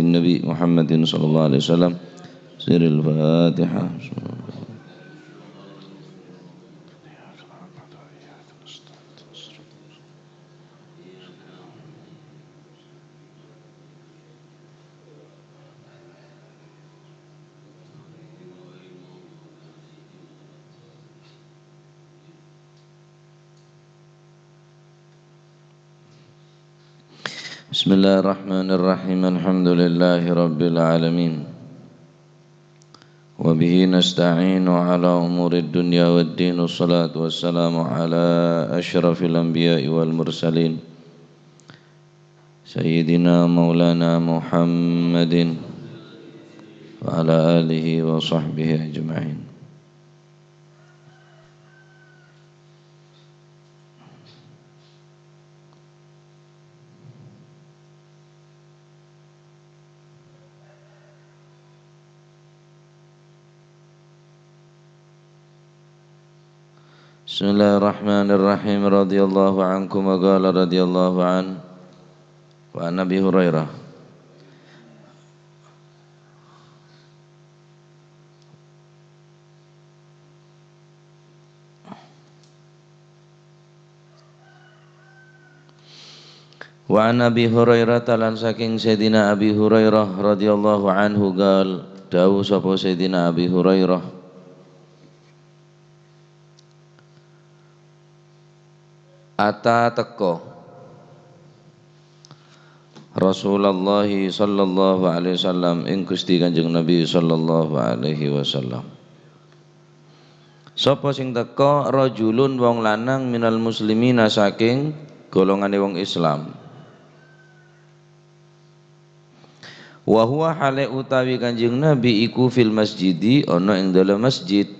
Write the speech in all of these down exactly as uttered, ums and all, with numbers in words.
Nabi Muhammadin sallallahu alaihi wasallam. Sirril Fatihah. Bismillahirrahmanirrahim. Alhamdulillahirabbil alamin. Wa bihi nasta'inu ala umurid dunya waddin. Wassalatu wassalamu ala asyrafil anbiya'i wal mursalin, Sayyidina Maulana Muhammadin wa ala alihi wa sahbihi ajma'in. Bismillahirrahmanirrahim. Radhiyallahu ankum wa qala radhiyallahu an, wa an Abi Hurairah. Wa an Abi Hurairah, lan saking Sayyidina Abi Hurairah radhiyallahu anhu, qal, dawuh sapa Sayyidina Abi Hurairah, ata teka Rasulullah sallallahu alaihi wasallam, ing Gusti Kanjeng Nabi sallallahu alaihi wasallam. Sapa sing teka? Rajulun, wong lanang, minal muslimina, saking golongane wong Islam. Wa huwa, hale utawi Kanjeng Nabi iku, fil masjidi, ana ing dalam masjid.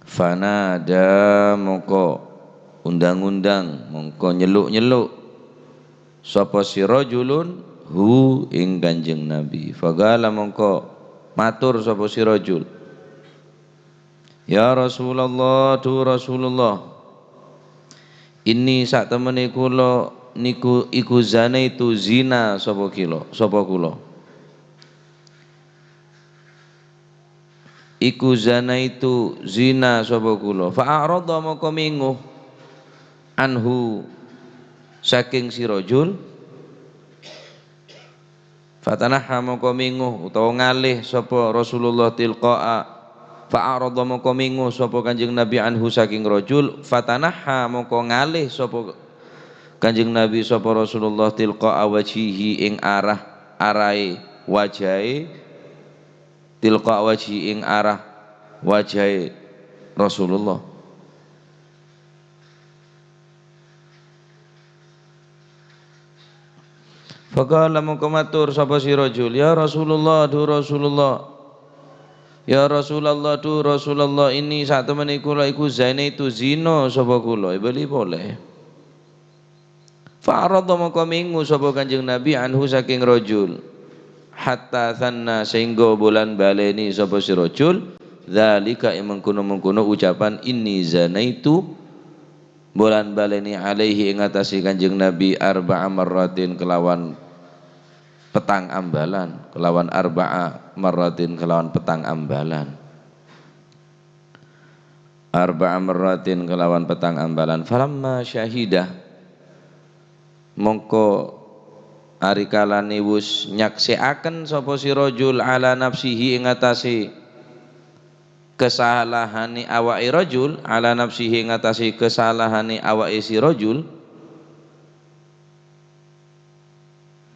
Fanada, mongko undang-undang, mongko nyellu'-nyellu'. Sapa si rajulun, hu, ing Kanjeng Nabi. Faqala, mongko matur sapa si rajul, "Ya Rasulullah, du Rasulullah, inni, satemene kula niku, iku zanaitu, zina sapa kilo, sapa kula." Iku zanaitu, zina sapa kula. Fa a'rada, mongko mengo, anhu, saking si rajul. Fatanaha, mongko mengo utawa ngalih sapa Rasulullah tilqa'a. Fa a'rada, mongko mengo sapa Kanjeng Nabi anhu saking rajul. Fatanaha, mongko ngalih sapa Kanjeng Nabi, sapa Rasulullah, tilqa'a wajhihi, ing arah arahe wajahe. Tilqa wajhi, ing arah wajahe Rasulullah. Faqala, mongko matur sapa si rajul, "Ya Rasulullah, du Rasulullah. Ya Rasulullah, du Rasulullah, inni, satemene kula iku zanaitu, zina sapa kula." Ebali pole. Fa'arada, mongko mengo sapa Kanjeng Nabi, anhu, saking rajul. Hatta tsanna, sehingga bolan baleni sapa si rajul, dzalika, ing mengkono-mengkono ucapan, "Inni zanaitu," bolan baleni, "alaihi," ing atase Kanjeng Nabi, "arba'a marratin," kelawan petang ambalan, kelawan, "arba'a marratin," kelawan petang ambalan. Arba'a marratin, kelawan petang ambalan. Falamma syahida, mongko arikalane wus nyakse'aken sapa si rajul ala nafsihi, ing atase kasalahane awake rajul, ala nafsihi, ing atase kasalahane awake si rajul,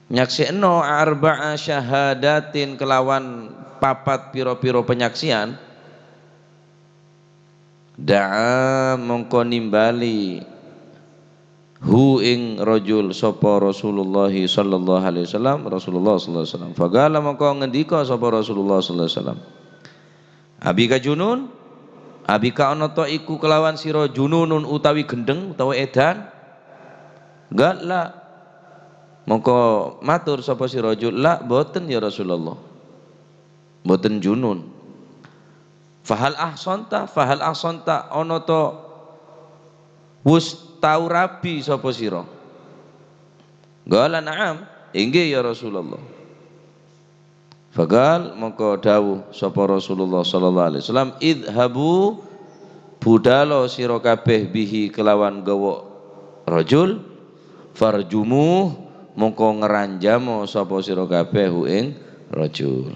nyakse'no arba'a syahadatin, kelawan papat pira-pira panyaksian, da'a, mongko nimbali, hu, ing rajul, sapa Rasulullah sallallahu alaihi wasallam, Rasulullah sallallahu alaihi wasallam. Faqala, mongko ngendika sapa Rasulullah sallallahu alaihi wasallam, "Abika junun? Abika ana ta iku kelawan sira jununun utawi gendheng utawa edan?" "Qal, la." Mongko matur sapa si rajul, "La, mboten, ya Rasulullah. Mboten junun." "Fahal ahsanta? Fahal ahsanta? Ana ta wus tau rabi sapa sira?" "Qala, na'am." "Inggih, ya Rasulullah." Faqal, mongko dhâbu sapa Rasulullah sallallahu alaihi wasallam, "Idhhabu, budhâlâ sira kabeh bihi kelawan ghawa' rajul, farjumuh, mongko ngranjama sapa sira kabeh hu ing rajul."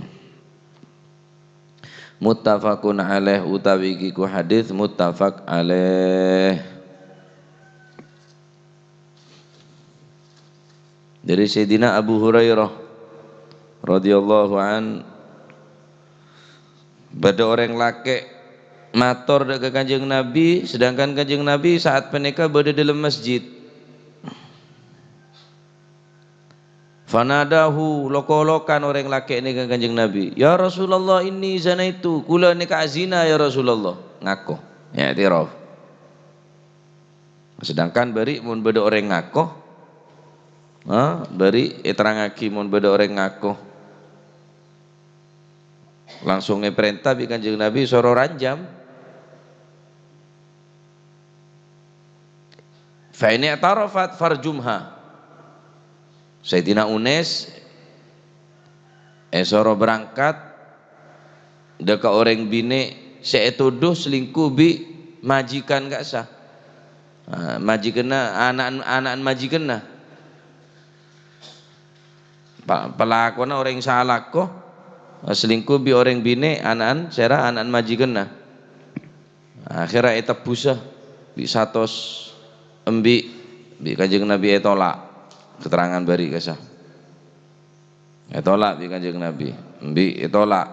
Muttafaqun alaih, utawi iki ku hadis muttafaq alaih. Dari Sayyidina Abu Hurairah radhiyallahu an, bâdâ orèng lakè' mator dâ' ka Kanjeng Nabi, sedangkan Kanjeng Nabi saat panèka bâdâ dâlem masjid. Fanadahu, lok-olokan orèng lakè' nèka ka Kanjeng Nabi, "Ya Rasulullah, inni zanaitu, kaulâ nèka azina, ya Rasulullah." Ngako, i'tiraf. Sedangkan bâri' mon bâdâ orèng ngako, ha, bâri' èterrangaghi mon bâdâ orèng ngako. Langsung èparènta bi' Kanjeng Nabi soro ranjam. "Fa in i'tarafat farjumha." Sayyidina Unes èsoro berangkat dâ' ka orèng binè' sè ètodhu selingkuh bi' majikan ka'issa'. Ah, majikanna, ana'en, ana'en majikanna. Pa-, palakona orèng sè alako, selingkuh bi' orèng binè', ana'en sèra, ana'en majikanna. Akhèrra ètebbhusa bi' satos embi', bi' Kanjeng Nabi ètolak. Keterangan bâri' ka'issa'. Ètolak bi' Kanjeng Nabi. Embi' ètolak.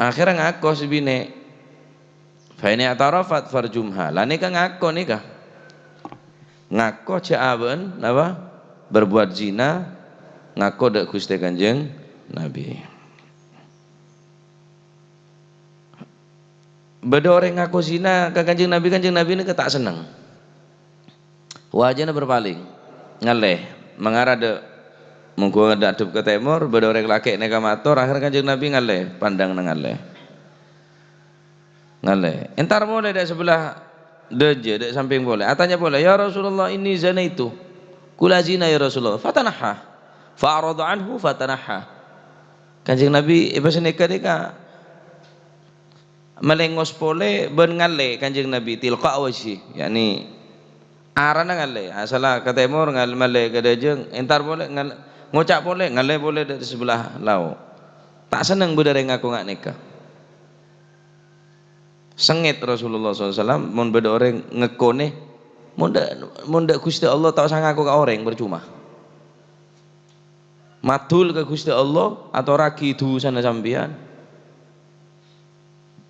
Akhèrra ngako sè binè'. "Fa in i'tarafat farjumha." La nèka ngako nèka. Ngako jhâ' abâ'na napa? Berbuat zina, ngako dâ' Ghustè Kanjeng Nabi. Bâdâ orèng ngako zina ka Kanjeng Nabi, Kanjeng Nabi nèka ta' senneng. Wajâna berpaling, ngallè. Mangara dâ', mongghu dâ' addhep ka tèmor, bâdâ orèng lakè' nèka mator, akhèr Kanjeng Nabi ngallè, pandhângnga ngallè. Ngallè. Entar polè dâ' sabellâ dâjâ, dâ' sampèng polè. Atanya polè, "Ya Rasulullah, inni zanaitu." Kaulâ zina, ya Rasulullah. Fatanahha. Fa'arada anhu fatanahha. Kanjeng Nabi, èpasanèka nèka. Malèngos polè bân ngallè Kanjeng Nabi, tilqa wajhi, yakni arana ngallè, asalla ka tèmor ngal-, mallè ka dâjâ, entar polè ngal-, ngoca' polè, ngallè polè dâri sabellâ lao'. Ta' senneng bâdâ rèng ngako nga' nèka. Sengngèt Rasulullah sallallahu alaihi wasallam, mon bâdâ orèng ngèkonè, mon dâ', mon dâ' Ghustè Allah ta' osa ngako ka orèng, parcoma. Madul ka Ghustè Allah, atorraghi dhusana sampèyan.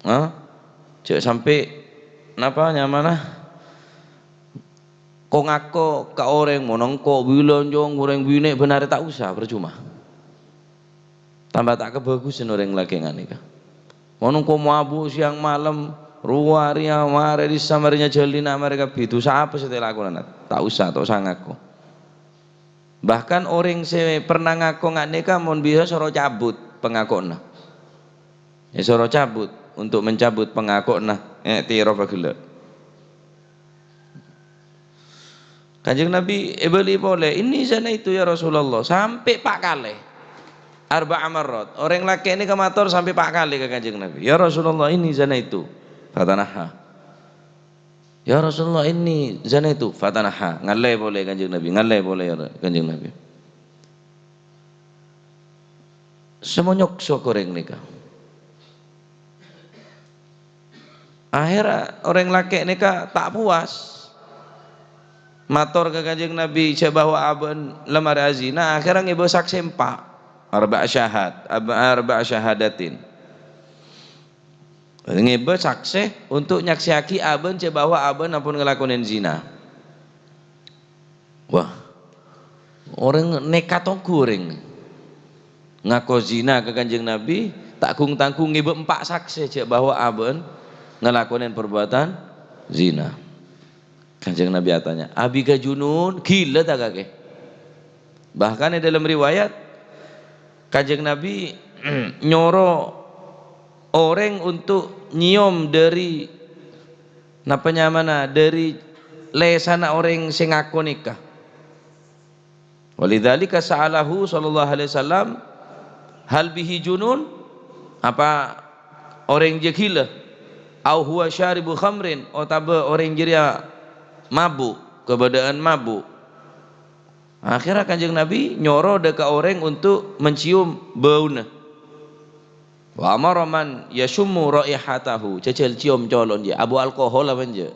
Hah? Jhâ' sampè' napa nyamana? Ko-ngako ka orèng, mon engko' bilânjhâ orèng binè' bân arè ta' osa, parcoma. Tamba ta' kabhâghusân orèng lakè' nga' nèka. Mon engko' mabu' sèyang malem, rowa rèya, marè dissa marè nyajhâlina marè kabbhi, dhusa apa sè ta' èlakonana? Ta' osa, ta' osa ngako. Bahkan orèng sè pernah ngako nga' nèka mon bisa soro cabut pangako'na. Èsoro cabut, untuk mencabut pangako'na, è'tiraf ghellâ'. Kanjeng Nabi èbâli polè, "Inni zanaitu ya Rasulullah," sampè' pa' kalè. Arba'a marrat. Orèng lakè' nèka mator sampè' pa' kalè ka Kanjeng Nabi, "Ya Rasulullah, inni zanaitu." Fatanahha. "Ya Rasulullah, inni zanaitu." Fatanahha. Ngallè polè Kanjeng Nabi, ngallè polè ya Ra-, Kanjeng Nabi. Sè monyokso orèng nèka. Akhèrra orèng lakè' nèka ta' puas. Mator ka Kanjeng Nabi, "Jhâ' bahwa abâ'na la marè azina," akhèrra ngèbâ saksè empa'. Arba'a syahad, ab-, arba'a syahadatin. Ngèbâ saksè untuk nyaksèyaghi abâ'na jhâ' bahwa abâ'na ampon ngalakonè zina. Wah, orèng nekat ongghu orèng. Ngako zina ka Kanjeng Nabi, ta' gung-tanggung ngèbâ empa' saksè jhâ' bahwa abâ'na ngalakonè perbuatan zina. Kanjeng Nabi atanya, "Abika junun? Gila ta' kakè?" Bahkan è dalam riwayat, Kanjeng Nabi nyoro orèng untuk nyèyom dâri, napa nyamana, dâri lèsanna orèng sè ngako nèka. Walidzalika sa'alahu sallallahu alaihi wasallam, "Hal bihi junun?" Apa orèng jâ ghilâ? "Au huwa syaribu khamrin?" Otabâ orèng jârèya mabu', kabâdâ'ân mabu'. Akhèrra Kanjeng Nabi nyoro dâ' ka orèng untuk mencium bâuna. "Wa amara man yasyummu raihatahu." Jhâjhâl ciom colo'na jâ. Abâu alkohol apa enjâ'?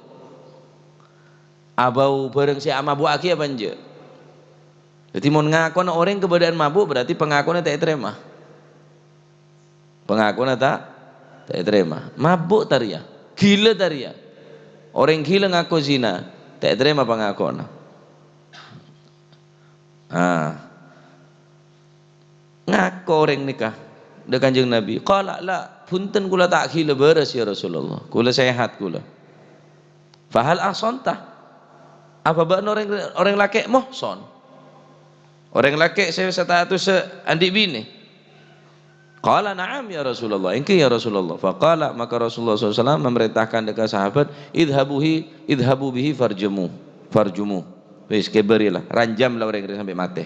Abâu bhârâng sè amabu'aghi apa enjâ'? Dhâddhi, mon ngakona orèng kabâdâ'ân mabu', berarti pangakowanna ta' ètarèma. Pangakowanna ta', ta' ètarèma. Mabu' ta' rèya, ghilâ ta' rèya. Orèng ghilâ ngako zina, ta' ètarèma pangakowanna. Ah. Ngako orèng nèka dâ' Kanjeng Nabi. Qala, "La, bhunten, kaulâ ta' ghilâ bârâs, ya Rasulullah. Kaulâ sehat kaulâ." "Fahal ahsanta?" Apa bâ'na orèng, orèng lakè' mohson? Orèng lakè' sè statussa andi' binè? Qala, "Na'am, ya Rasulullah." "Èngghi, ya Rasulullah." Faqala, maka Rasulullah sallallahu alaihi wasallam memerintahkan dâ' ka sahabat, "Idhabuhi, idhabu bihi farjumu, farjumu." Wis, kèbârilah, ranjamlah orèng rèya sampè' matè.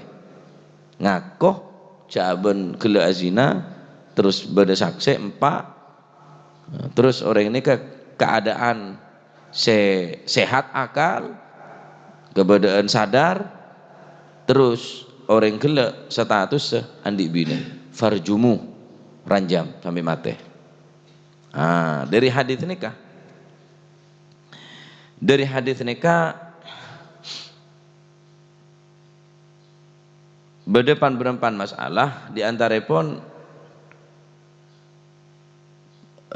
Ngako jhâ' bân ghellâ' azina, terros bâdâ saksè empa', terros orèng nèka keadaan sè sehat akal, kabâdâ'ân sadar, terros orèng ghellâ' statussa andi' binè, farjumu, ranjam sampè' matè. Ah, dâri hadits nèka, dâri hadits nèka, bâdâ pan-bârâmpan masalah, di antarèpon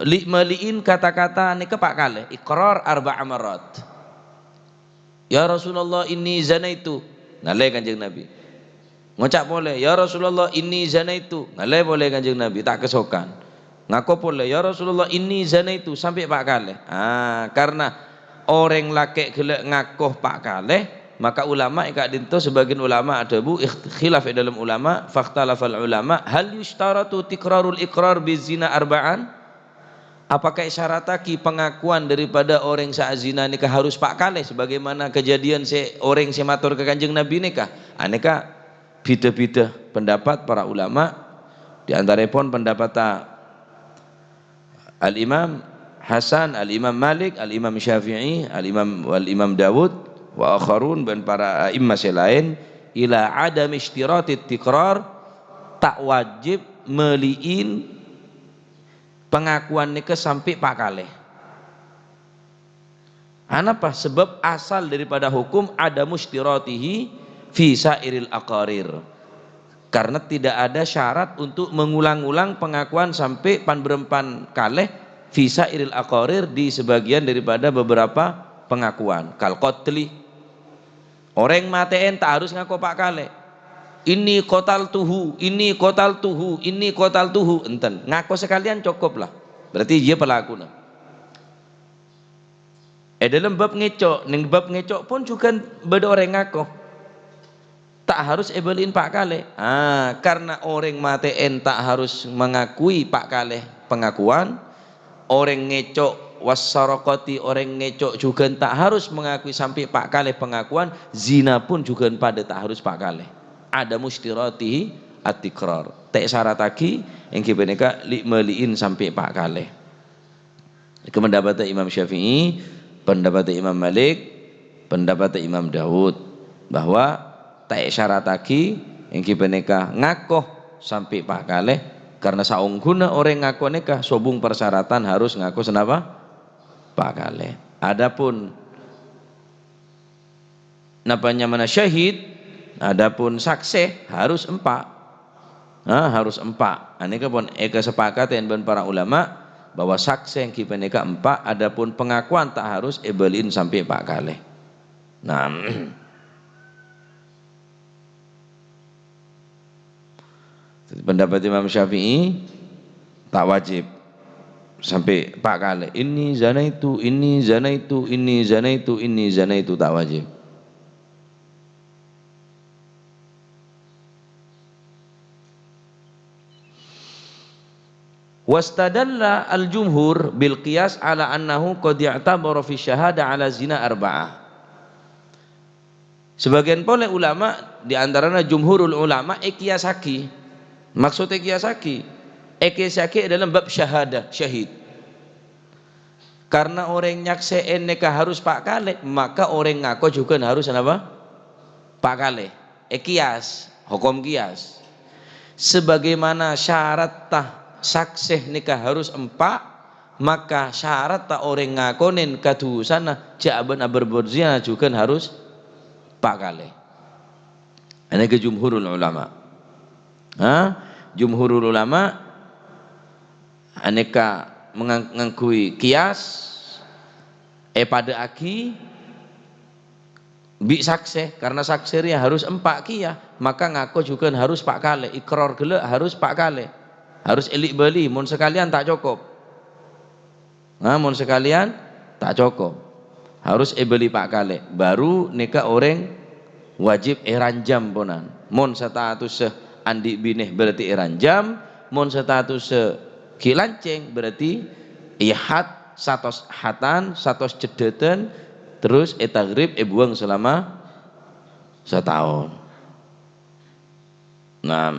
li'-mali'in kata-kata nèka pa' kalè, iqrar arba'a marrat. "Ya Rasulullah, inni zanaitu." Ngalè Kanjeng Nabi. Ngoca' polè, "Ya Rasulullah, inni zanaitu." Ngalè polè Kanjeng Nabi, ta' kasokan. Ngako polè, "Ya Rasulullah, inni zanaitu," sampè' pa' kalè. Ah, karna orèng lakè' ghellâ' ngako pa' kalè, maka ulama è ka'dinto, sebagian ulama adhâbu, ikh-, khilaf è dâlem ulama, fakhtalafal ulama, "Hal yusytaratu tikrarul iqrar bizina arba'an?" Apakah èsyarataghi pangakuan daripada orèng sè azina nèka harus pa' kalè, sebagaimana kejadian sè orèng sè mator ka Kanjeng Nabi nèka? Ah, nèka bhidhâ-bhidhâ pendapat para ulama, di antarèpon pendapatta Al-Imam Hasan, Al-Imam Malik, Al-Imam Syafi'i, Al-Imam, wal Imam Dawud, wa akharun, bân para a'immah sè laèn, ila adami ishtiratit tikrar, ta' wajib mali'in pangakuan nèka sampè' pa' kalè. Anapa? Sebab asal daripada hukum adamu istiratihi fi sairil aqarir. Karena tidak ada syarat untuk mengulang-ulang pengakuan sampè' pan-bârâmpan kalè fi sairil aqarir, di sebagian daripada beberapa pengakuan. Kal qatli. Orèng matè'èn ta' harus ngako pa' kalè. "Inni qataltuhu, inni qataltuhu, inni qataltuhu." Enten. Ngako sakalèyan cokop la. Berarti iyâ pelakuna. È dâlem bab ngèco', nèng bab ngèco' pon jhughân bâdâ orèng ngako. Ta' harus èbâli'in pa' kalè. Ah, karna orèng matè'èn ta' harus mengakui pa' kalè pangakuan, orèng ngèco', wassaraqati, orèng ngèco' jhughân ta' harus mengakui sampè' pa' kalè pangakuan, zina pon jhughân padâ ta' harus pa' kalè. Adamu istiratihi at-tikrar. Ta' èsyarataghi, èngghi panèka li'-mali'in sampè' pa' kalè. Nèka pendapatta Imam Syafi'i, pendapatta Imam Malik, pendapatta Imam Daud, bahwa ta' èsyarataghi èngghi panèka ngako sampè' pa' kalè, karna saongghuna orèng ngako nèka sobung parsyaratan harus ngako sanapa? Pa' kalè. Adapun napa nyamana syahid? Adapun saksè harus empa'. Ha, harus empa'. Anèka pon èkasepakatè bân para ulama bahwa saksè èngghi panèka empa', adapun pangakuan ta' harus èbâli'in sampè' pa' kalè. Nah, Jadi, pendapat Imam Syafi'i ta' wajib sampè' pa' kalè. "Inni zanaitu, inni zanaitu, inni zanaitu, inni zanaitu," ta' wajib. Wastadalla al-jumhur bil qiyas ala annahu qad i'tabara fi syahada ala zina arba'ah. Sebagian polè ulama, di antarana jumhurul ulama, èkiyasaghi. Maksod èkiyasaghi, èkiyasaghi è dâlem bab syahadah, syahid. Karena orèng nyaksè'è nèka harus pa' kalè, maka orèng ngako jhughân harus napa? Pa' kalè. Èkiyas, hokom kiyas. Sebagaimana syaratta saksè nèka harus empa', maka syaratta orèng ngakonèn kadusana jhâ' bân aberbuat zina jhughân harus pa' kalè. Anèka jumhurul ulama. Ha? Jumhurul ulama anèka mengang-, ngangghuy kiyas, èpadâ'âghi bi' saksè, karena saksè rèya harus empa' kèya, maka ngako jhughân harus pa' kalè, iqrar ghellâ' harus pa' kalè, harus èli'-bâli, mon sakalèyan ta' cokop. Nah, mon sakalèyan ta' cokop, harus èbâli pa' kalè, baru nèka orèng wajib èranjam ponan. Mon statussa andi' binè berarti èranjam, mon statussa ghi' lancèng berarti èhad satos hatan, satos ceddhâtân, terus ètaghrib, èbuwâng selama sataon. Nah,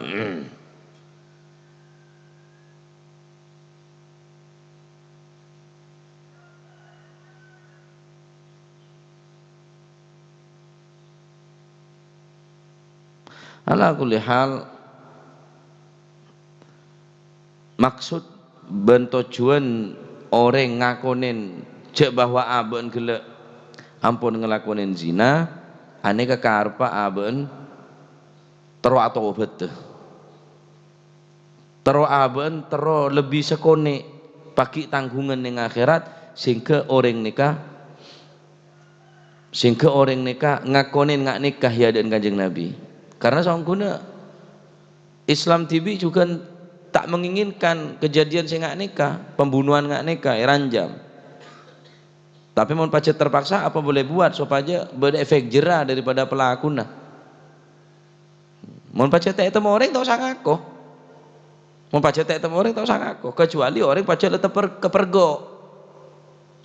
ala kulli hal, maksud bân tojjhuwân orèng ngakonèn jhâ' bahwa abâ'na ghellâ' ampon ngalakonèn zina, anèka karebbhâ abâ'na terro atobhât. Terro abâ'na terro lebbi sakonè', paghi' tangghungan neng akhèrat, sehingga orèng nèka, sehingga orèng nèka ngakonèn nga' nèka è adâ'na Kanjeng Nabi. Karena saongghuna Islam dhibi' jhughân ta' menginginkan kejadian sè nga' nèka, pembunuhan nga' nèka, èranjam. Tapè mon pajhât terpaksa, apa boleh buat, sopajâ bâdâ efek jera daripada pelakuna. Mon pajhât ta' ètemmo orèng, ta' osa ngako. Mon pajhât ta' ètemmo orèng, ta' osa ngako. Kecuali orèng pajhât la teper-, kepergok.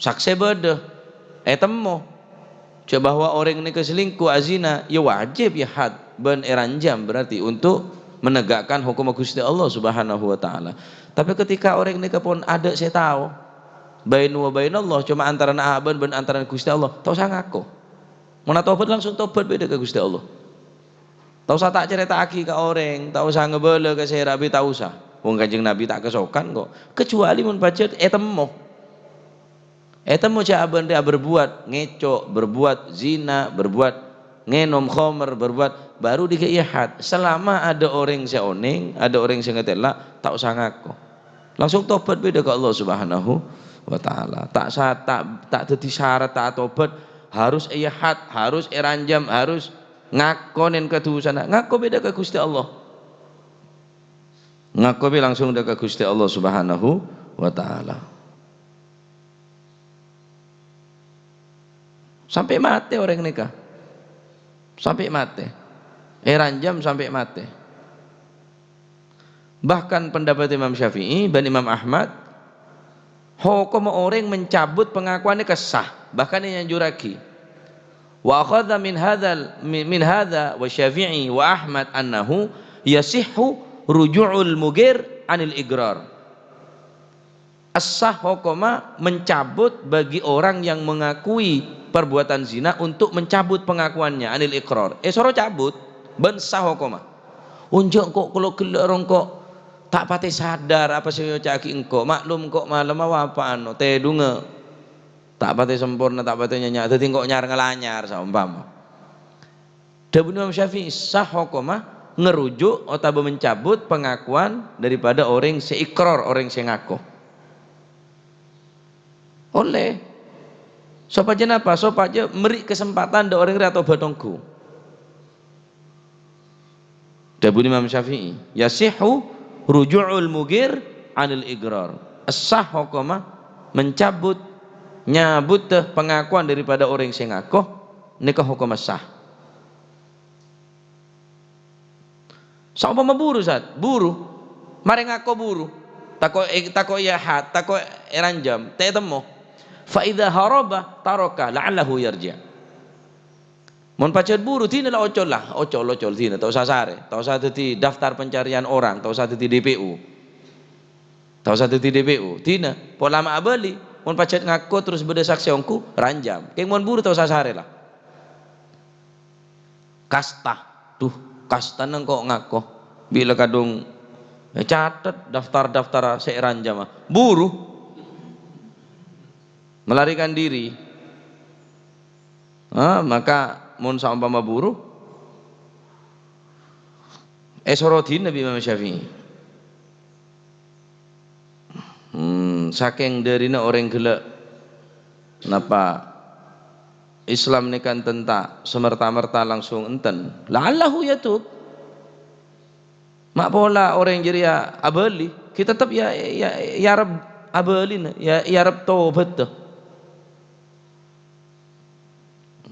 Saksè bâdâ. Ètemmo. Jhâ' bahwa orèng nèka selingkuh, azina, ya wajib ya had bân èranjam berarti untuk menegakkan hukum Gusti Allah Subhanahu wa Ta'ala. Tapi ketika orèng nèka pon adâ' sè tao, baina wa bainallah, coma antarana abâ'na bân antarana Gusti Allah, ta' osa ngako. Mon atobhât, langsung tobhât bhidhâ ka Gusti Allah. Ta' osa ta' carèta'aghi ka orèng, ta' osa ngabâlâ ka sèra bi' ta' osa. Wong Kanjeng Nabi ta' kasokan kok. Kecuali mon pajhât ètemmo. Ètemmo jhâ' abâ'na rèya berbuat ngèco', berbuat zina, berbuat ngènom khomer, berbuat, baru dighâbây had. Selama adâ' orèng sè onèng, adâ' orèng sè ngatèla', ta' osa ngako. Langsung tobhât bhidhâ ka Allah Subhanahu wa Ta'ala. Ta' sa-, ta', ta' dhâddhi sarat ta' atobhât, harus èyahad, harus èranjam, harus ngakonèn kadusana. Ngako bhidhâ ka Gusti Allah. Ngako bi' langsung dâ' ka Gusti Allah Subhanahu wa Ta'ala. Sampè' matè orèng nèka. Sampè' matè. Èranjam sampè' matè. Bahkan pendapat Imam Syafi'i bân Imam Ahmad, hokomma orèng mencabut pangakowanna sah, bahkan èanjurraghi. Wa akhadha min hadzal, min, min hadza wa Syafi'i wa Ahmad annahu yasihhu ruju'ul mughir anil iqrar. Sah hokomma mencabut bagi orang yang mengakui perbuatan zina untuk mencabut pengakuannya anil iqrar. Èsoro cabut, bân sah hokomma. Onjhâ' engko' kolo ghellâ' rongko' ta' patè sadar apa sè èoca'aghi engko'. Maklum engko' malem apa ano, tèdungnga ta' patè samporna, ta' patè nyanya', dhâddhi engko' nyar-ngalanyar, saompama. Dhâbuna Imam Syafi'i, sah hokomma ngerujuk otabâ mencabut pengakuan daripada orèng sè iqrar, orèng sè ngako. Ollè. Sopajâ napa? Sopajâ mèrri' kasempatan dâ' orèng rèya atobhât ongghu. Dhâbuna Imam Syafi'i, "Yasihhu ruju'ul mughir anil iqrar." Sah hokomma mencabut, nyabut pangakuan daripada orèng sè ngako, nèka hokomma sah. Saompama buru, Sat, buru. Marè ngako buru. Tako', tako' èyahad, tako' èranjam, ta' ètemmo. Fa idza haraba taraka la'allahu yarji'. Mon pajhât buru, dina la ocol la, ocol, ocol dina, ta' osa sarè, ta' osa dhâddhi daftar pencarian orang, ta' osa dhâddhi D P U. Ta' osa dhâddhi D P U, dina, pola ma' abâli, mon pajhât ngako terros bâdâ saksè ongghu, ranjam. Kèng mon buru ta' osa sarè la. Kasta, duh, kasta nèng ko' ngako. Bilâ kadhung, eh, catet daftar-daftar sè èranjama. Buru. Melarikan diri. Ah, maka mon saompama buru, èsoro dina bi' Imam Syafi'i. Hmm, sakèng dârina orèng ghellâ', napa Islam nèka enten ta' samerta-merta langsung enten. La'allahu yatub. Ma' pola orèng jârèya abâli, ghi' tettep ya, ya, èarep abâlina, ya, èarep tobhâddhâ.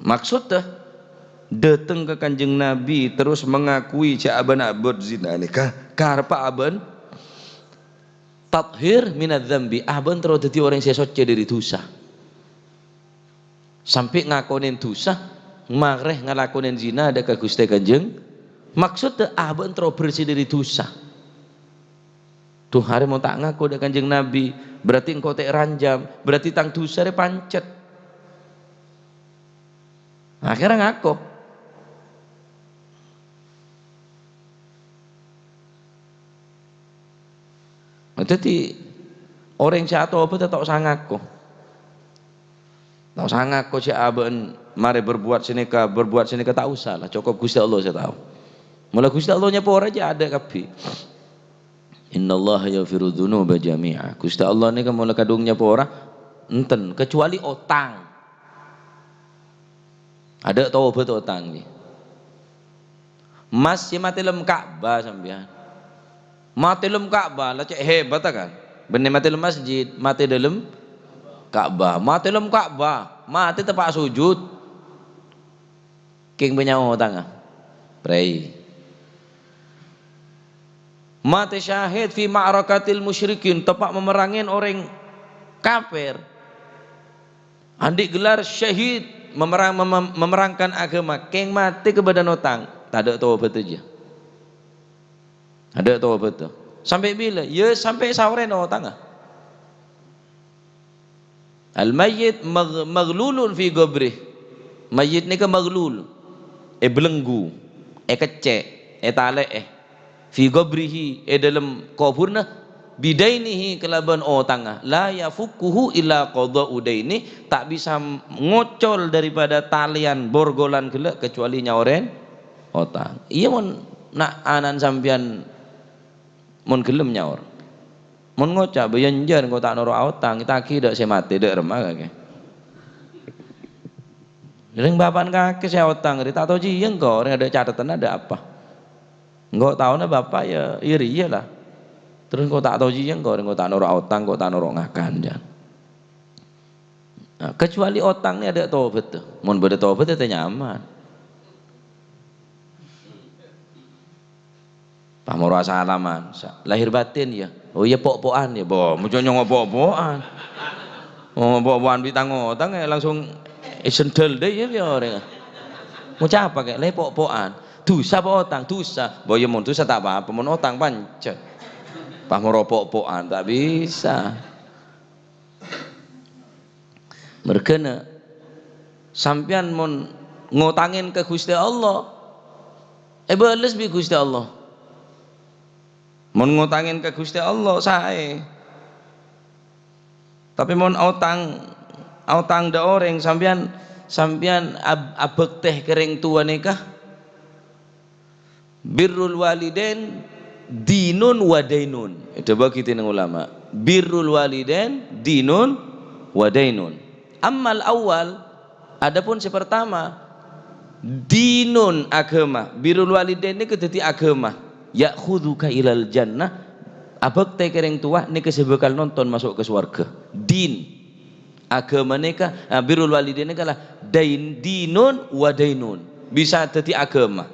Maksodda, dâteng ka Kanjeng Nabi terros mangakui jhâ' abâ'na abâ' zina nèka karebbhâ abâ'na tathir minadz dzambi, abâ'na terro dhâddhi orèng sè soccè dâri dhusa. Sampè' ngakonè dhusa, marè ngalakonè zina dâ' ka Ghustè Kanjeng. Maksodda abâ'na terro bersè dâri dhusa. Duh, arè mon ta' ngako dâ' Kanjeng Nabi, berarti engko' ta' èranjam, berarti tang dhusa rè pancet. Akhirnya ngako. Nah, dhâddhi, orèng sè atobhât ta' osa ngako. Ta' osa ngako sè abâ'na marè berbuat sanèka, berbuat sanèka, ta' osa la. Cokop Ghustè Allah sè tao. Mola Ghustè Allah nyapora jhâ' adâ' kabbhi. "Innallaha yaghfiru dzunuba jami'a." Ghustè Allah nèka mola kadhung nyapora, enten, kecuali otang. Adâ' tobhât otang, ghi. Mas sè matè lem Ka'bah sampèyan. Matè lem Ka'bah, la cè' hebat, kan? Bânnè matè lem masjid, matè dâlem Ka'bah. Matè lem Ka'bah, matè teppa' sujud. Kèng bânnya' otangnga. Prèi. Matè syahid fi ma'rakatil musyrikin, teppa' mamerrangè orèng kafir. Andi' gelar syahid, memerang-, mem-, memerangkan agama, kèng matè kabâdâ'ân otang, tadâ' tobhât jâ. Tadâ' tobhât. Sampè' bilâ? Ya, sampè' saorèna otangnga. Al-mayyit magh-, maghlulun fi qabrih. Mayyit nèka maghlul, èbelenggu, èkeccè', ètalè'è. Fi qabrihi, è dâlem kobhurna, bidainihi, kalabân otangnga. La yafukkuhu illa qadha'u daini, ta' bisa ngocol daripada talèyan borgolan ghellâ' kecuali nyaorèn otang. Iyâ, mon na', ana'na sampèyan mon ghellem nyaor. Mon ngoca', "Bâ iyâ enjâ' engko' ta' noro' aotang, ètagi dâ' sè matè dâ' remma kakè." Rèng bapa'na kakè sè aotang rè, ta' tao jiyâ engko', rèng adâ' catetanna adâ' apa. Engko' taona bapa' ya, ya rèya la. Terros engko' ta' tao jiyâ engko', rèng engko' ta' noro' aotang, engko' ta' noro' ngakan, jân. Nah, kecuali otang nè adâ' tobhât. Mon bâdâ tobhât, ya nyaman. Pas moro asalaman, sa-, lahir batin ya. Oh iya, po'-po'an ya. Bo, muncul nyongo po'-po'an. Oh, po'-po'an bi' tang otang, eh, langsung, eh, sendal deh ya, ya, orèng. Mau capa kè? Lè po'-po'an. Dhusa apa otang? Dhusa. Bo, ya, mon dhusa ta' apa-apa, mon otang pancet. Pas moro po'-po'an, ta' bisa. Mergana, sampèyan mon ngotangè ka Ghustè Allah, èbâles bi' Ghustè Allah. Mon ngotangè ka Ghustè Allah, saè. Tapè mon aotang, aotang dâ' orèng, sampèyan, sampèyan ab-, abhâktè ka rèng towa nèka, birrul walidain dinun wa dainun. Èdhâbuwâghi dèning ulama. Birrul walidain dinun wa dainun. Ammal awwal, adapun sè pertama, dinun, agama. Birrul walidain nèka dhâddhi agama. Ya'khudzuka ilal jannah, abhâktè ka rèng towa nèka sè bhâkal nonton maso' ka sowarghâ. Din. Agama nèka, ah, birrul walidain nèka la dain, dinun wa dainun. Bisa dhâddhi agama.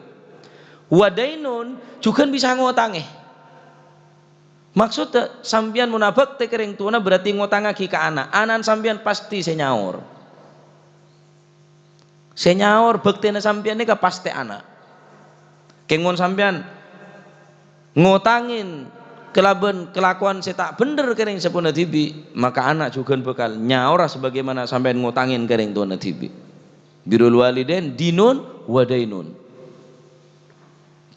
Wa dainun jhughân bisa ngotangè. Maksodda, sampèyan mon abhâktè ka rèng towana berarti ngotangaghi ka ana'. Ana'na sampèyan pastè sè nyaor. Sè nyaor bhâktèna sampèyan nèka pastè ana'. Kèng mon sampèyan ngotangè kalabân kalakowan sè ta' bhendher ka rèng seppona dhibi', maka ana' jhughân bhâkal nyaora sabagaimana sampèyan ngotangè ka rèng towana dhibi'. Birrul walidain dinun wa dainun.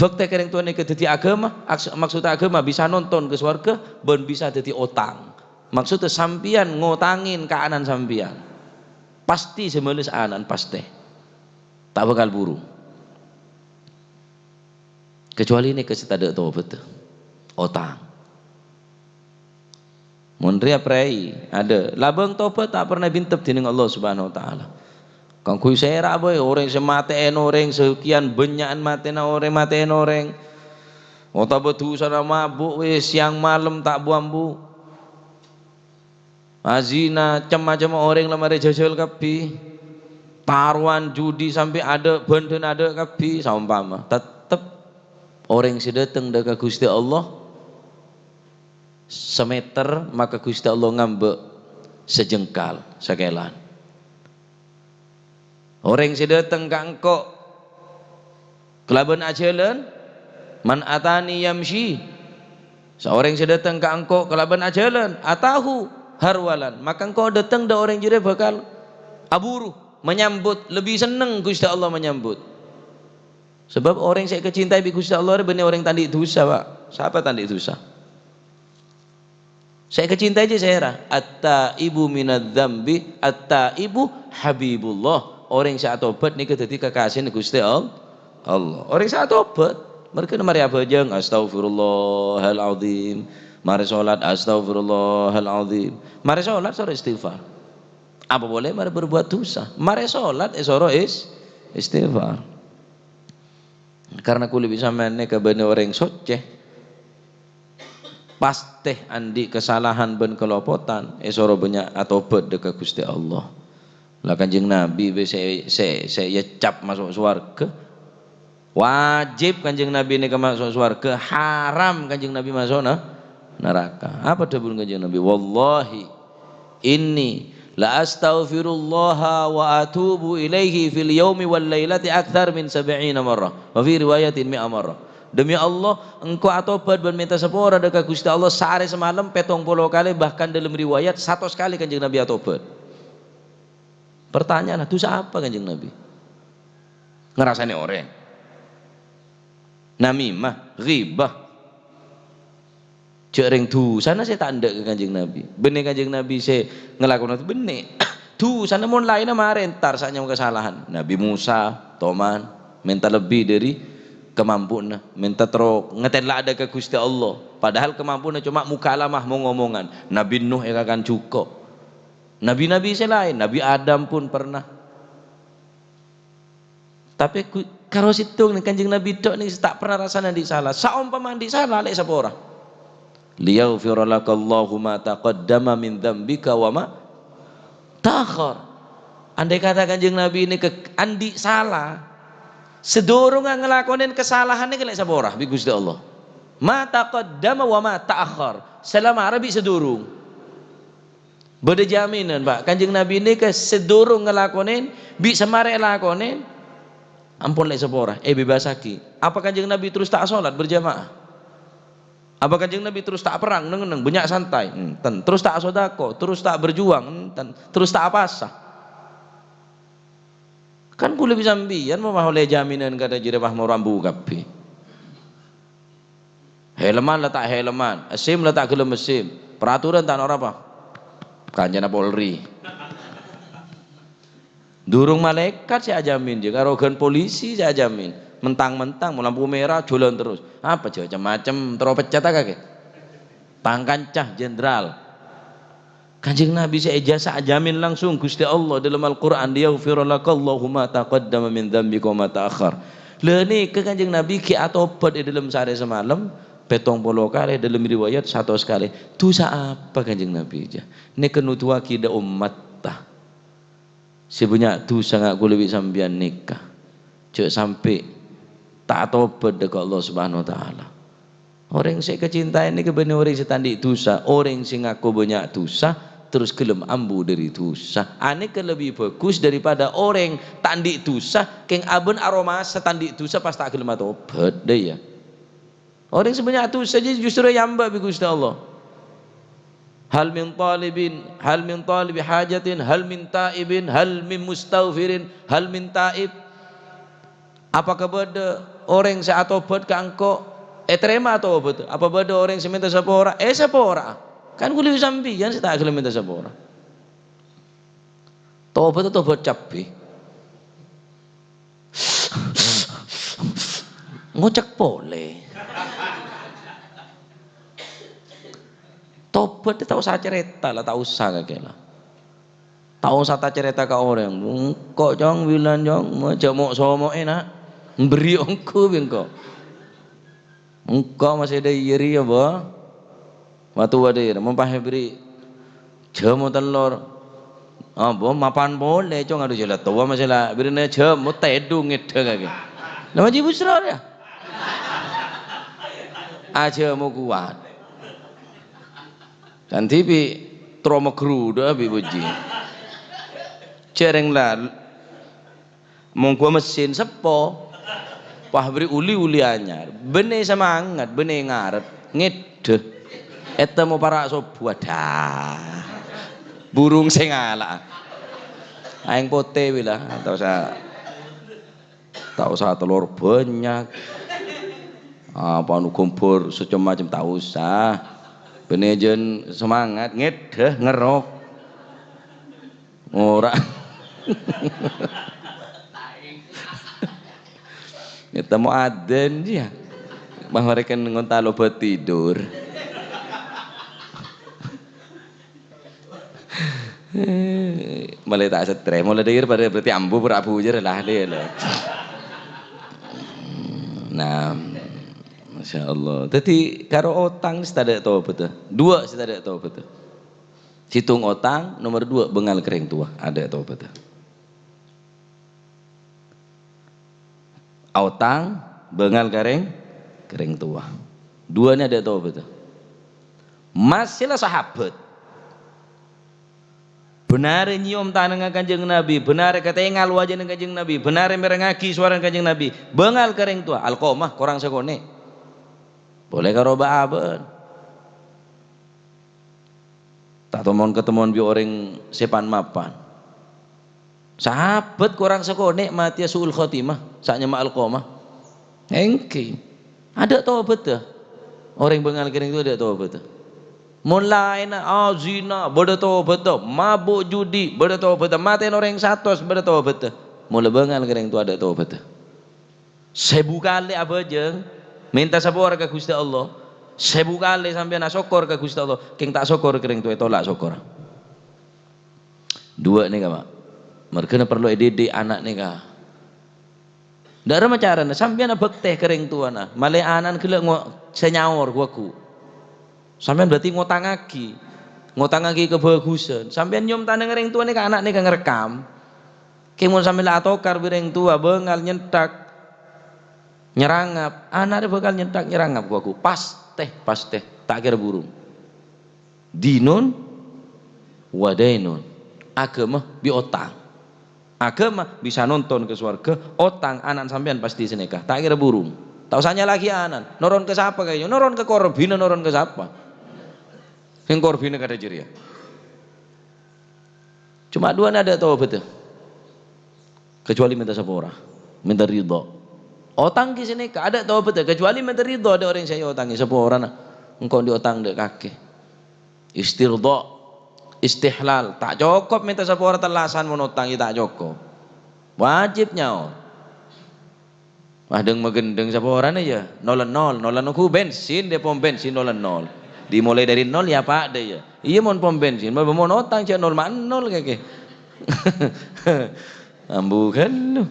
Bhâktè ka rèng towa nèka dhâddhi aghâma, aks-, maksudda aghâma bisa nonton ka sowarghâ bân bisa dhâddhi otang. Maksudda sampèyan ngotangè ka ana'na sampèyan. Pastè sè males ana'na, pastè. Ta' bhâkal buru. Kecuali nèka sè tadâ' tobâddhâ. Otang. Mon rèya prèi, adâ', labâng tobât ta' pernah èbintep dhinèng Allah Subhanahu wa Ta'ala. Kaangghuy sèra bhâi, orèng sè matè'è orèng, sakèyan bânnya'na matè'è orèng, matè'è orèng. Otabâ dhusana mabu', wis, sèyang malem ta' bu-ambu. Azina, cem-macem orèng la marè jhâjhâl kabbhi. Tarowan, judi sampè' adâ', bhândhân adâ' kabbhi, saompama. Tettep orèng sè dâteng dâ' ka Ghustè Allah, sameter, maka Ghustè Allah ngambâ' sajengkal, sakèlan. Orèng sè dâteng ka engko' kalabân ajhâlân, "Man atani yamshi," saorèng sè dâteng ka engko' kalabân ajhâlân, "atahu harwalan," maka engko' dâteng dâ' orèng jârèya bhâkal aburu, manyambut, lebbi senneng Ghustè Allah manyambut. Sabâb orèng sè èkacintai bi' Ghustè Allah rèya bânnè orèng ta' andi' dhusa, Pa'. Sapa ta' andi' dhusa? Sè èkacintai jâ sèra. "At-taibu minadz-dzambi, at-taibu habibullah." Orèng sè atobât nèka dhâddhi kakasèna Ghustè All-, Allah. Orèng sè atobât, marghâna marè abhâjâng, "Astaghfirullahal adzim." Marè sholat, "Astaghfirullahal adzim." Marè sholat, soro istighfar. Apa polè marè berbuat dhusa? Marè sholat, èsoro is-, istighfar. Karna kulâ bi' sampèyan nèka bânnè orèng soccè, pastè andi' kasalahan bân kalopotan, èsoro bânnya' atobât dâ' ka Ghustè Allah. La Kanjeng Nabi bhâi sè, sè, sè ècap maso' sowarghâ. Wajib Kanjeng Nabi nèka maso' sowarghâ, haram Kanjeng Nabi maso' na-, naraka. Apa dhâbuna Kanjeng Nabi? "Wallahi, inni la astaghfirullaha wa atubu ilaihi fil yaumi wal lailati aktsar min sab'ina marrah, wa fi riwayatin mi'a marrah." Demi Allah, engko' atobât bân mènta sapora dâ' ka Ghustè Allah saarè samalem pèttong polo kalè, bahkan dâlem riwayat satos kalè Kanjeng Nabi atobât. Pertanyaanna, dhusa apa Kanjeng Nabi? Ngarasanè orèng. Namimah, ghibah. Jhâ' rèng dhusana sè ta' endâ' ka Kanjeng Nabi. Bânnè Kanjeng Nabi sè ngalakonè bânnè. Dhusana mon laènna marè entar sanyong kasalahan. Nabi Musa, toman, mènta lebbi dâri kamampuanna, mènta terro ngatèla' dâ' ka Ghustè Allah. Padahal kamampuanna coma mukalamah mong-omongan. Nabi Nuh èkakan jhuko'. Nabi-nabi sè laèn, Nabi Adam pun pernah. Tapè gu-, karo sèttong nè, Kanjeng Nabi tok nè sè ta' pernah rassana andi' sala. Saompama andi' sala, lè' sapora. "Liyaghfira lakallahu ma taqaddama min dzambika wa ma ta'akhkhar." Andai kata Kanjeng Nabi nè ke-, andi' sala, sadurungnga ngalakonè kasalahan nè lè' sapora bi' Ghustè Allah. "Ma taqaddama wa ma ta'akhkhar." Salamara bi' sadurung. Bâdâ jaminan, Pa'. Kanjeng Nabi nèka sadurung ngalakonè, bi' samarè èlakonè, ampon lè' sapora, èbebasaghi. Apa Kanjeng Nabi terros ta' asolat berjamaah? Apa Kanjeng Nabi terros ta' perrang, neng-enneng, bânnya' santai? Enten. Terros ta' asodako, terros ta' berjuang? Enten. Terros ta' apasa? Kan kulâ bi' sampèyan mon maolè jaminan kadhâ' jârèya pas moro ambu kabbhi. Hèleman la ta' hèleman, SIM la ta' ghellem SIM. Peraturan ta' noro' apa? Kancana Polri. Durung malaèkat sè ajamin, jâ, karo ghân polisi sè ajamin. Mentang-mentang mon lampu mèra, jhâlân terros. Apa jâ, cem-macem, terro pecat ta' kakè? Tang kanca jenderal. Kanjeng Nabi sè èjasa ajamin langsung Ghustè Allah dâlem Al-Qur'an, "Liyaghfira lakallahu ma taqaddama min dzambika wa ma ta'akhkhar." Lha nèka Kanjeng Nabi ghi' atobât è dâlem saarè samalem, pèttong polo kalè, dâlem riwayat satos kalè. Dhusa apa Kanjeng Nabi, jâ? Nèka nodhuwaghi dâ' ommatta. Sè bânnya' dhusa nga' kulâ bi' sampèyan nèka. Jâ' sampè' ta' atobât dâ' ka Allah Subhanahu wa Ta'ala. Orèng sè èkacintaè nèka bânnè orèng sè ta' andi' dhusa. Orèng sè ngako bânnya' dhusa, terros ghellem ambu dhâri dhusa. Anèka lebbi bhâghus daripada orèng ta' andi' dhusa, kèng abâ'na aromasa ta' andi' dhusa pas ta' ghellem atobhât, dâ' iyâ. Orèng sè bânnya' dhusa jiyâ justru èambâ' bi' Ghustè Allah. "Hal min talibin, hal min talibi hajatin, hal min taibin, hal min mustaghfirin, hal min taib." Apakah bâdâ orèng sè atobhât ka engko'? Ètarèma atobhât. Apa bâdâ orèng sè mènta sapora? Èsapora. Kan kulâ sampèyan sè ta' ghellem mènta sapora. Tobhât, tobhât cabbhi. Ngocèk polè. Tobhât ta' osa carèta la, ta' osa kakè la. Ta' osa ta' carèta ka orèng. Engko', Cong, bilân, Cong, ma-, jhâ' mo'-somo'è, na'. Bherri' ongghu bi' engko'. Engko' masè dâ' iyâ rèya, Bo. Matowa dâ' iyâ, mon pas èbherri' jhâmo tellor. Ah, Bo, mapan polè, Cong, adhu jhâ' la towa masè la bherri'na jhâmo tèdung ngèdhâ kakè. Nama Haji Busro ya? Ajhâmo kowat. Kan dhibi' terro magrudhâ bi' bujing. Jhâreng la, mongghu mesin seppo. Wah, bherri' oli-oli anyar. Bânnè semangat, bânnè ngarep. Ngèdhâ. Ètemmo para' sobbhu, adah. Burung sè ngala'a. Aèng potè bi' la, ta' osa. Ta' osa tellor bânnya'. Apa anu gombhor sacem-macem ta' osa. Bânnè jhân semangat, ngèdhâ, ngerrok. Ora. Ngètemmo adân, yâ. Pas marè kan ngonta lobât tidur. Malè ta' stres. Molaè dâ' iyâ padâ berarti ambu pora bujur la, dâ' iyâ la. Nah, Masya Allah. Dhâddhi, karo otang sè tadâ' tobhâddhâ. Duwâ' sè tadâ' tobhâddhâ. Sèttong otang, nomer duwâ' bângal ka rèng towa, adâ' tobhâddhâ. Aotang, bângal ka rèng, ka rèng towa. Duwâ'na adâ' tobhâddhâ. Masè la sahabat. Bânarè nyèyom tanangnga Kanjeng Nabi, bânarè katèngal wajâna Kanjeng Nabi, bânarè mèrengngaghi sowarana Kanjeng Nabi. Bângal ka rèng towa, Alqamah, korang sakonè'. Polè karo bâ'-abâ'ân. Ta' tomon-katemon bi' orèng sè pan-mapan. Sahabat korang sakonè' matèya su'ul khotimah, sè nyama Alqamah. Èngghi. Adâ' tobhâddhâ. Orèng bângal ka rèng towa adâ' tobhâddhâ. Mon laènna, ah, zina, bâdâ tobhâddhâ. Mabuk judi, bâdâ tobhâddhâ. Matèna orèng satos, bâdâ tobhâddhâ. Mon la bângal ka rèng towa adâ' tobhâddhâ. Sèbu kalè abhâjâng, mènta sapora ka Ghustè Allah. Sèbu kalè sampèyan asokkor ka Ghustè Allah, kèng ta' sokkor ka rèng towa, ètolak sokkorra. Duwâ' nèka, Pa'. Marghâna parlo èdidik ana' nèka. Dâ' remma carana, sampèyan abhâktè ka rèng towana, malè ana'na ghellâ' ngo-, sè nyaor ghu-lagghu. Sampèyan berarti ngotangngaghi, ngotangngaghi kabhâghusân. Sampèyan nyèyom tanangnga rèng towa nèka, ana' nèka ngarekkam. Kèng mon sampèyan la atokar bi' rèng towa, bângal nyenthak, nyerangap, ana'na bhâkal nyenthak nyerangap ghu-lagghu. Pastè, pastè, ta' kèra burung. Dinun wa dainun. Aghâma bi' otang. Aghâma bisa nonton ka sowarghâ, otang ana'na sampèyan pastè sanèka. Ta' kèra burung. Ta' osa nyala'aghi ana'na. Noron ka sapa kèya? Noron ka korbhina, noron ka sapa? Sè korbhina kadhâ' jârèya. Coma duwâ'na adâ' tobhâddhâ. Kecuali mènta sapora, mènta ridho. Otang ghi' sanèka, adâ' tobhâddhâ, kecuali mènta ridho, adâ' orèng sè èotangè saporana. Engko' andi' otang dâ' kakè. Istirdo, istihlal, ta' cokop mènta sapora tellasan mon otang, iyâ ta' cokop. Wajib nyaor. Wah, dâng-maghândhâng saporana, yâ. Nol-nol, nol-nol ghu bensin, dâ' pom bensin nol-nol. Dimulai dari nol, yâ, Pa', dâ', yâ. Iyâ, mon pom bensin, mon, mon otang, jhâ' nol ma' nol, kakè. Ambu ghâllu.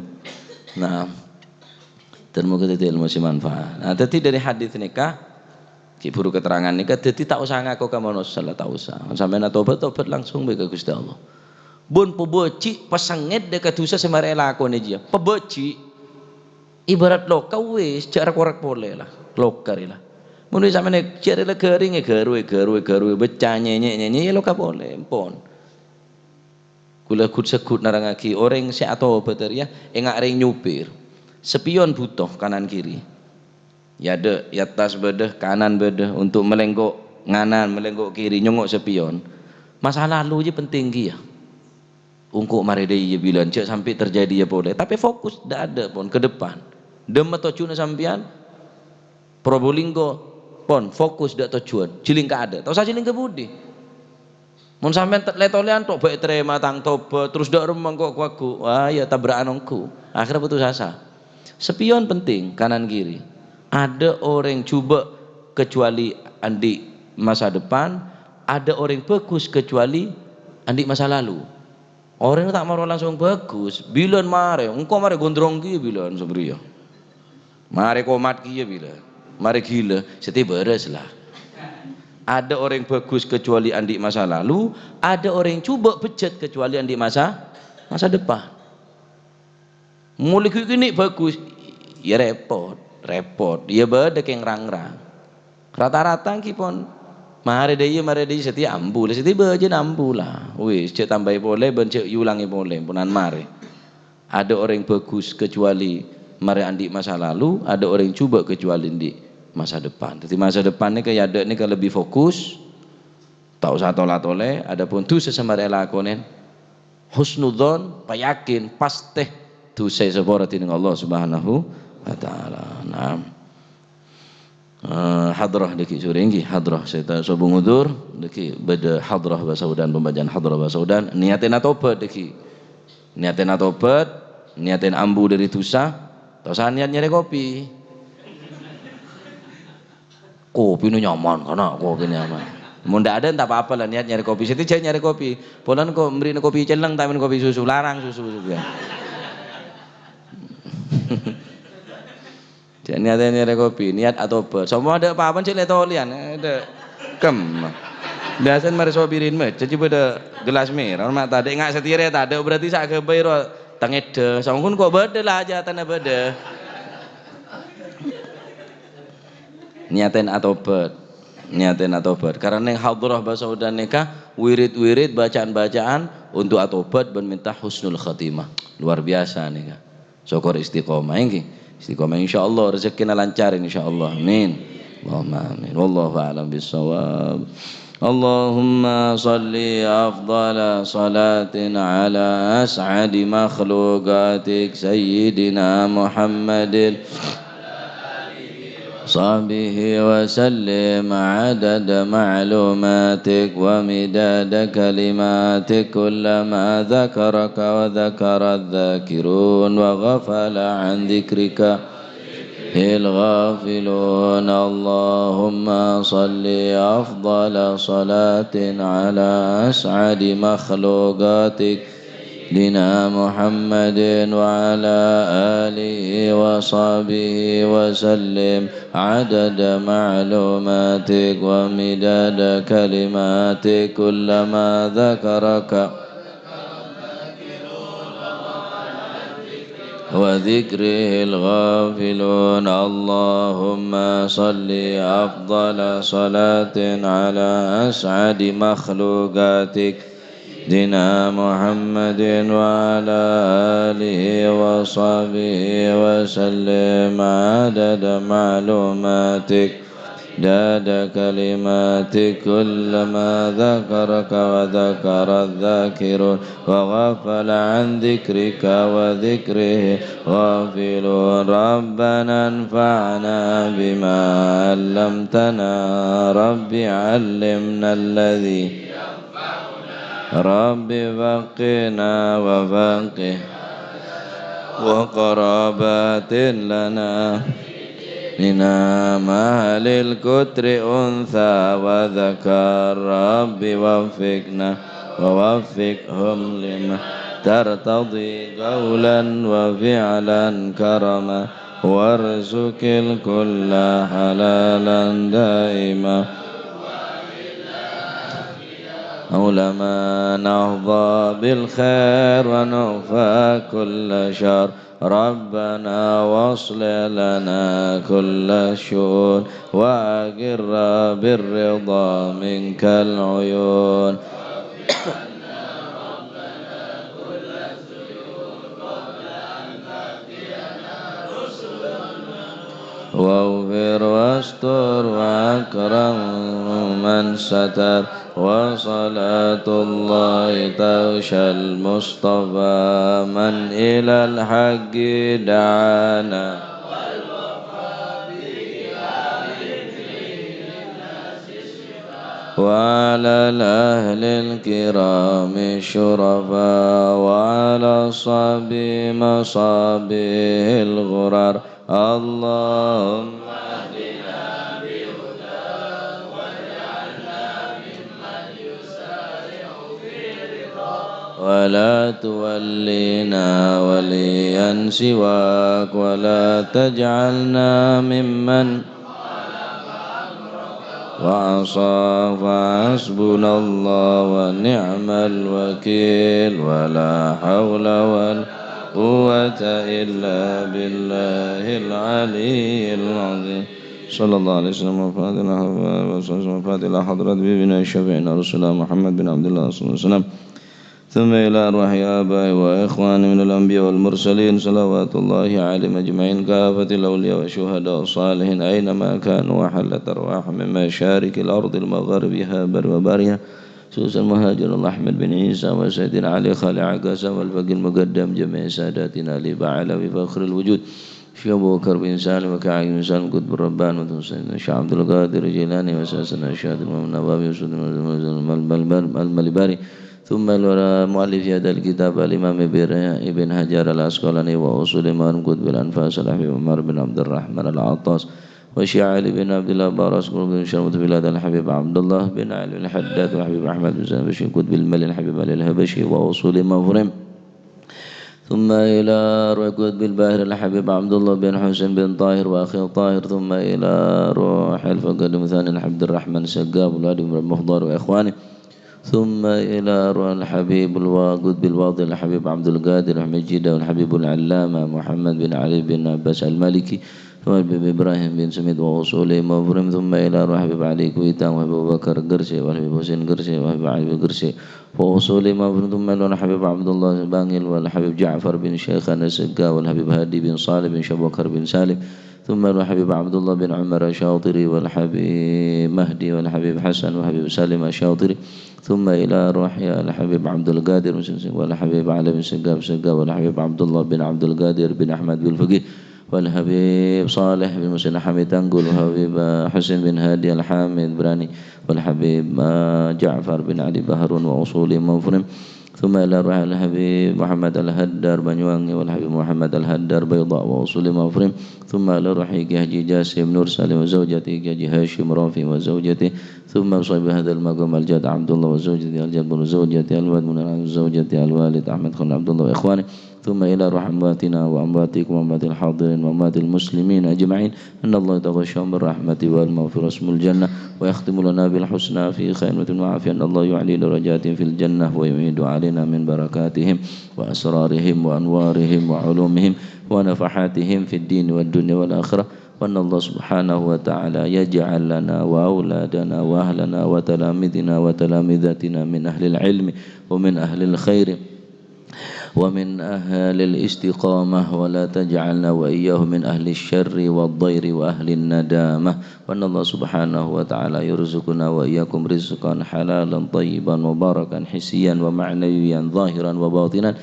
Nah, termoga dhâddhi ilmu sè manfaat. Nah, dhâddhi dâri hadis nèka, ghi' bhuru keterangan nèka, dhâddhi ta' osa ngako ka manossa la, ta' osa. Sampèyan atobhât, tobhât langsung bhâi ka Ghustè Allah. Bun pabâjhi' pasengngèt dâ' ka dhusa sè marè èlakonè jiyâ. Pabâjhi'. Ibarat loka wis, jhâ' rek-orek polè la. Loka rè la. Mon sampèyan jârèya la ghâring, èghâru, èghâru, èghâru, bâca, nyènyè', nyènyè', ya loka polè, empon. Kaulâ ghut-segghut nerrangngaghi, orèng sè atobhât rèya ènga' rèng nyopir. Spion bhuto kanan kiri. È adâ', è attas bâdâ, kanan bâdâ, untuk malènggo' nganan, malènggo' kiri, nyongngo' spion. Masa lalu jiyâ penting kèya. Engko' marè dâ' iyâ bilân, jhâ' sampè' terjadi iyâ polè. Tapè fokus, dâ'-adâ' pon, ke depan. Dâmma tojjhuna sampèyan, Probolinggo, pon, fokus dâ' tojjhuwân, jhilling ka adâ'. Ta' osa jhilling ka budi. Mon sampèyan te-, lè-tolèyan tok, bâ' ètarèma tang tobhât, terros dâ' remma engko' ghu-lagghu, wah, ya tabra'an ongghu. Akhirnya putus asa. Spion penting, kanan kiri. Adâ' orèng jhubâ' kecuali andi' masa depan, adâ' orèng bhâghus kecuali andi' masa lalu. Orèng ta' maro langsung bhâghus, bilân marè, engko' marè gondrong kèya bilân sabâriyâ. Marè komat kèya bilân, marè ghilâ, sètè bârâs la. Adâ' orèng bhâghus kecuali andi' masa lalu, adâ' orèng jhubâ' bejjhât kecuali andi' masa, masa depan. Mon ghi' kènè' bhâghus, ya rèpot, rèpot. Ya bâdâ kèng rang-rang. Rata-rata ghi' pon marè dâ' iyâ, marè dâ' iyâ, satèya ambu la, satèya bâjâna ambu la. Wis, jhâ' tambâi polè bân jhâ' èolangè polè, ponan marè. Adâ' orèng bhâghus kecuali marè andi' masa lalu, adâ' orèng jhubâ' kecuali andi' masa depan. Dhâddhi masa depan nèka, ya, adâ' nèka lebbi fokus, ta' osa tola-tolè, adapun dhusa sè marè èlakonè, husnudzon, payakin, pastè dhusa èsapora dhinèng Allah Subhanahu wa Ta'ala. Naam. Eh, hadrah dâgghi' sorè, èngghi, hadrah sè ta-, sobung udzur, dâgghi' bâdâ hadrah bâsa Udan, pembacaan hadrah bâsa Udan, niyatèn atobhât dâgghi'. Niyatèn atobhât, niyatèn ambu dâri dhusa, ta' osa niyat nyarè kopi. Kopi nè nyaman, kana' kopi nyaman. Mon dâ' adâ' ta' pa-apa la, niyat nyarè kopi. Sètè jhâ' nyarè kopi. Polana ko-, mrèna kopi celleng, ta' mèn kopi susu, larang susu, susu, ya. Jhâ' niyat nyarè kopi, niyat atobhât. Sampon adâ' pa-apa jhâ' lè-tolèyan, adâ' kem. Biyasana marè sopirin mè, jhâ' bâdâ gelas mèra, ma' tadâ' nga' satèya rè tadâ', berarti sa' ghâbây ro tangèdhâ. Sampon ko' bâdâ la, jhâtana bâdâ. Niyatèn atobhât. Niyatèn atobhât. Karana neng hadrah bâsa Udan nèka, wirid-wirid, bacaan-bacaan untuk atobhât bân mènta husnul khatimah. Luar biasa nèka. Syukur istiqomah, èngghi. Istiqomah, insyaallah, rejekkèna lancar, insyaallah. Amin. Allahumma amin. Wallahu a'lam bissawab. Allahumma shalli afdhala shalatin ala as'adi makhluqatik Sayyidina Muhammadin وصحبه وسلم عدد معلوماتك ومداد كلماتك كلما ذكرك وذكر الذاكرون وغفل عن ذكرك الغافلون. اللهم صل أفضل صلاة على أسعد مخلوقاتك سيدنا محمد وعلى آله وصحبه وسلم عدد معلوماتك ومداد كلماتك كلما ذكرك وذكره الغافلون. اللهم صل أفضل صلاة على أسعد مخلوقاتك سيدنا محمد وعلى آله وصحبه وسلم عدد معلوماتك عدد كلماتك كلما ذكرك وذكر الذاكرون وغفل عن ذكرك وذكره غافلون. ربنا انفعنا بما علمتنا. رب علمنا الذي رب فقهنا وفقه وقرابات لنا من أهل القطر أنثى وذكر. رب وفقنا ووفقهم لما ترتضي قولا وفعلا كرما وارزق الكل حلالا دائما. علماء نحظى بالخير ونكفى كل شر. ربنا واصلح لنا كل الشؤون وأقر بالرضا منك العيون. واغفر واستر وأكرم من ستر، وصلاة الله تغشى المصطفى من إلى الحق دعانا. وعلى الأهل الكرام الشرفاء، وعلى الصحب مصابيح الغرر. اللهم اهدنا بهداك واجعلنا ممن يسارع في رضاك، ولا تولنا وليا سواك، ولا تجعلنا ممن وعصى، فحسبنا الله ونعم الوكيل، ولا حول ولا قوة إلا بالله العلي العظيم. صلى الله عليه وسلم. وفاتح الأحباب وصحبه وفاتح إلى حضرة حبيبنا شفيعنا رسول الله محمد بن عبد الله صلى الله عليه وسلم. ثم إلى أرواح آبائي وإخواني من الأنبياء والمرسلين، صلوات الله عليهم أجمعين، كافة الأولياء والشهداء والصالحين، أينما كانوا وحلت أرواحهم من مشارق الأرض لمغاربها، برها وبحرها، خصوصا مهاجر الله أحمد بن عيسى وسيدنا علي خليل عكازة والفقيه المقدم جميع ساداتنا أبي علوي فخر الوجود، شيخ أبو بكر بن سالم وكعب بن سالم قطب الرباني، وسيدنا الشيخ عبد القادر الجيلاني وسيدنا الشيخ الإمام النووي وسيدنا الملباري، ثم إلى مؤلف هذا الكتاب الإمام ابن حجر العسقلاني وأصول إمام قطب الأنفاس الحبيب عمر بن عبد الرحمن العطاس، والشيخ علي بن عبد الله براس قطب شمس بلاد الحبيب عبد الله بن علي الحداد والحبيب أحمد بن سلام الشيخ قطب الملي الحبيب علي الحبشي وأصول إمام فريم. ثم إلى روح قطب البحر الحبيب عبد الله بن حسين بن طاهر وأخيه طاهر، ثم إلى روح الفقيه المثنى عبد الرحمن سقاف والوالد بن مخضر وإخوانه، ثم إلى روح الحبيب الوا-، قطب الواضح الحبيب عبد القادر أحمد جدة والحبيب العلامة محمد بن علي بن عباس المالكي، ثم الحبيب إبراهيم بن سميد وأصولهم وفروعهم، ثم إلى روح الحبيب علي كويتان والحبيب أبو بكر قرشي والحبيب حسين قرشي والحبيب علي قرشي وأصولهم وفروعهم، ثم إلى روح الحبيب عبد الله بانجل والحبيب جعفر بن شيخان السقاف والحبيب هادي بن صالح بن شبوكر بن سالم، ثم الحبيب عبد الله بن عمر الشاطري والحبيب مهدي والحبيب حسن والحبيب سالم الشاطري، ثم إلى روح الحبيب عبد القادر مسلم والحبيب علي بن سقاف سقاف والحبيب عبد الله بن عبد القادر بن أحمد بالفقيه والحبيب صالح بن مسلم حميد تنقل والحبيب حسين بن هادي الحامد براني والحبيب جعفر بن علي بحرون وأصولهم وفروعهم، ثم إلى روح الحبيب محمد الهدار بنيوانجي والحبيب محمد الهدار بيضاء وأصولهم وفروعهم، ثم إلى روح كي حاجي جاسم نور سالم وزوجته كي حاجي هاشم رافي وزوجته، ثم صاحب هذا المقام الجد عبد الله وزوجته الجد بن زوجته الوالد منير وزوجته الوالد أحمد خان عبد الله وإخوانه، ثم إلى روح أمواتنا وأمواتكم وأموات الحاضرين وأموات المسلمين أجمعين، أن الله يتغشاهم بالرحمة والمغفرة ويسكنهم الجنة، ويختم لنا بالحسنى في خير وعافية، أن الله يعلي درجات في الجنة، ويعيد علينا من بركاتهم وأسرارهم وأنوارهم وعلومهم ونفحاتهم في الدين والدنيا والآخرة، وأن الله سبحانه وتعالى يجعل لنا وأولادنا وأهلنا وتلاميذنا وتلاميذاتنا من أهل العلم ومن أهل الخير ومن أهل الاستقامة، ولا تجعلنا وإياهم من أهل الشر والضير وأهل الندامة. وأن الله سبحانه وتعالى يرزقنا وإياكم رزقا حلالا طيبا مباركا حسيا ومعنويا ظاهرا وباطنا،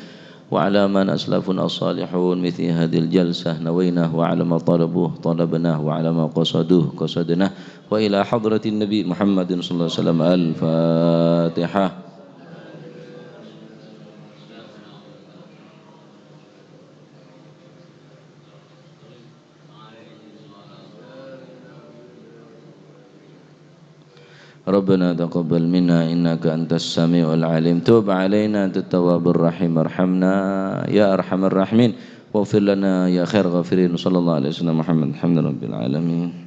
وعلى من أسلفنا الصالحون مثل هذه الجلسة نويناه، وعلى ما طلبوه طلبناه، وعلى ما قصدوه قصدناه. وإلى حضرة النبي محمد صلى الله عليه وسلم. الفاتحة. ربنا تقبل منا إنك أنت السميع العليم، تب علينا أنت التواب الرحيم، ارحمنا يا أرحم الراحمين، واغفر لنا يا خير الغافرين. وصلى الله على سيدنا محمد، الحمد لله رب العالمين.